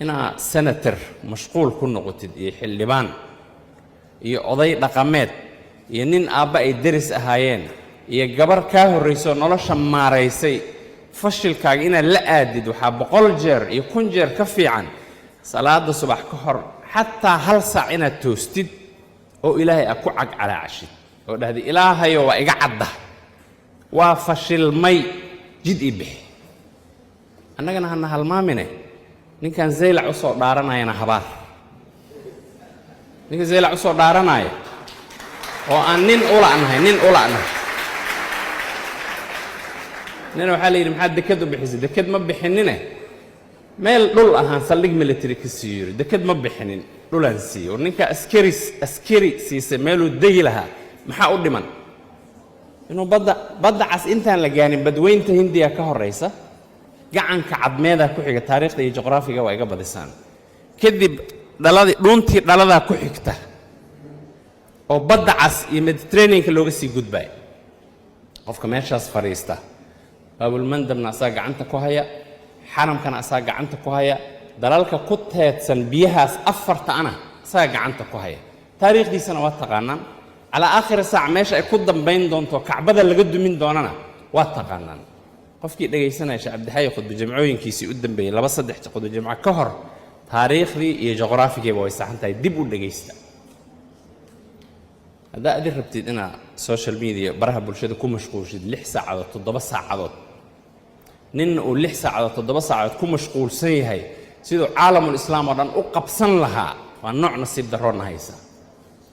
Inaa senator mashquul ku noqotid iyo xildhibaan iyo oday dhaqameed iyo nin aabba ay deris ahaayeen iyo gabar kaa horrayso nolosha maaraysay, fashilkaaga inaad la aadid waxaa 100 jeer iyo 1000 jeer ka fiican salaada subax ka hor xataa hal saac inaad toostid oo Ilaahay aad ku cagcalaacashid oo dhahday: "Ilaahayo, waa iga cadda, waa fashilmay, jid ii bixi." Annagana hana halmaamine, ninkan Zaylac u soo dhaaranayana habaar, ninka Zaylac u soo dhaaranaya oo aan nin ula'nahay, nin ula'nahay. Nina waxaa la yidhi: "Maxaad deked u bixisay?" "Deked ma bixinine, meel dhul ahaan saldhig military ka siiyo." Yidhi: "Deked ma bixinin, dhulaan siiyo." War ninka askari askari siisay meeluu degi lahaa, maxaa u dhiman? Inuu badda Cas intaan la gaarin, Badweynta Hindiya ka horraysa, Gacanka Cadmeedaa ku xiga. Taariikhda iyo juqraafiga waa iga badisaan. Kadib dhaladii, dhuuntii dhaladaa ku xigta oo Badda Cas iyo Mediterraneanka looga sii gudbaya. Qofka meeshaas fadhiista, Baabulmandabna asaa gacanta ku haya, xaramkana asaa gacanta ku haya, dalalka ku teedsan biyahaas afarta ana asagaa gacanta ku haya. Taariikhdiisana waa taqaanaan. Calaa aakhiri saac meesha ay ku dambayn doonto, Kacbada laga dumin doonana waa taqaanaan. Qofkii dhegaysanaya Sheekh Cabdixayi khudba jamcooyinkiisii u dambeeyey, laba saddex khudba jamco ka hor, taariikhdii iyo juqraafigiiba way saxan tahay, dib u dhegaysta. Haddaa adi rabtid inaad social media, baraha bulshada ku mashquulshid 6 saacadood, 7 saacadood, ninna uu 6 saacadood, 7 saacadood ku mashquulsan yahay siduu caalamul islaam oo dhan u qabsan lahaa, waa nooc nasiib darroona haysa.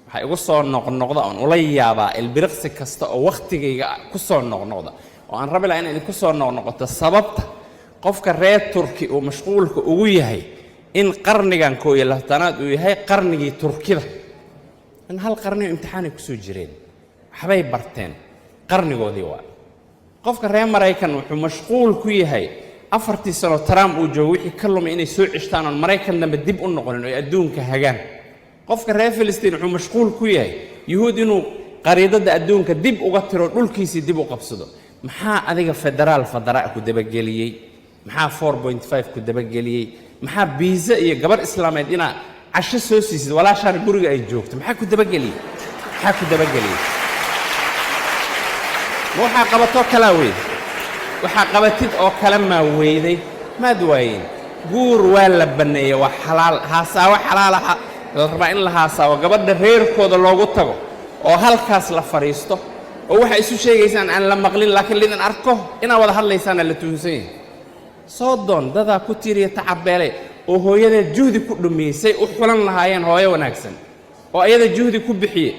Waxaa igu soo noqnoqda oon ula yaabaa ilbiriqsi kasta oo wakhtigayga ku soo noqnoqda oo aan rabi lahaa in idinku soo noqnoqoto, sababta qofka reer Turki uu mashquulka ugu yahay in qarnigan 21aad uu yahay qarnigii Turkida. In hal qarniyo imtixaanay kusoo jireen, waxbay barteen, qarnigoodii waa. Qofka reer Maraykan wuxuu mashquul ku yahay 4tii sano Trump uu joogo wixii ka lumay inay soo ceshtaan oon Maraykan dambe dib u noqonin oo ay adduunka hagaan. Qofka reer Filistiin wuxuu mashquul ku yahay Yuhuud inuu qariidadda adduunka dib uga tiro, dhulkiisii dib u qabsado. Maxaa adiga federaal fadaraa ku dabageliyey? Maxaa 4.5 ku dabageliyey? Maxaa biisa iyo gabar islaameed inaa casho soo siisid, walaashaana guriga ay joogto? Maxaa ku dabageliyey? Maxaa ku dabageliyey? Ma waxaa qabatoo kalaa weyday? Waxaa qabatid oo kale maa weyday? Maad waayeen. Guur waa la banneeyey, waa xalaal. Haasaawo xalaala la rabaa in la haasaawo, gabadha reerkooda loogu tago oo halkaas la fadhiisto oo waxaa isu sheegaysaan aan la maqlin, laakiin lidin arko inaad wada hadlaysaana la tuhunsan yahay. Soo doon dadaa ku tiiriya tacabeelay oo hooyadeed juhdi ku dhumiyey say u xulan lahaayeen hooyo wanaagsan oo ayada juhdi ku bixiyey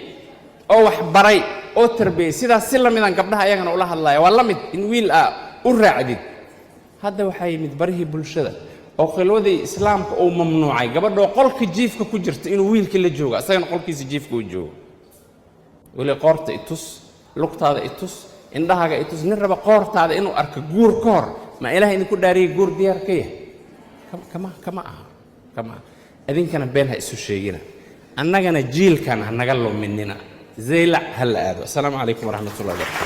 oo wax baray oo tarbiyey. Sidaas si la midaan gabdhaha ayagana ula hadlaya, waa la mid in wiil ah u raacdid. Hadda waxaa yimid barihii bulshada oo khilwadii islaamka uu mamnuucay, gabadhoo qolka jiifka ku jirta inuu wiilka la joogo, asagana qolkiisa jiifka uu joogo. Weli qoorta itus, lugtaada itus, indhahaaga itus. Nin raba qoortaada inuu arko guur ka hor, ma Ilaah idinku dhaariyay guur diyaar ka yahay? Kama aha, kama aha. Idinkana been ha isu sheegina, annagana jiilkan ha naga luminina. Zaylac ha la aado. Asalaamu calaykum waraxmat ullahi wabarakatu.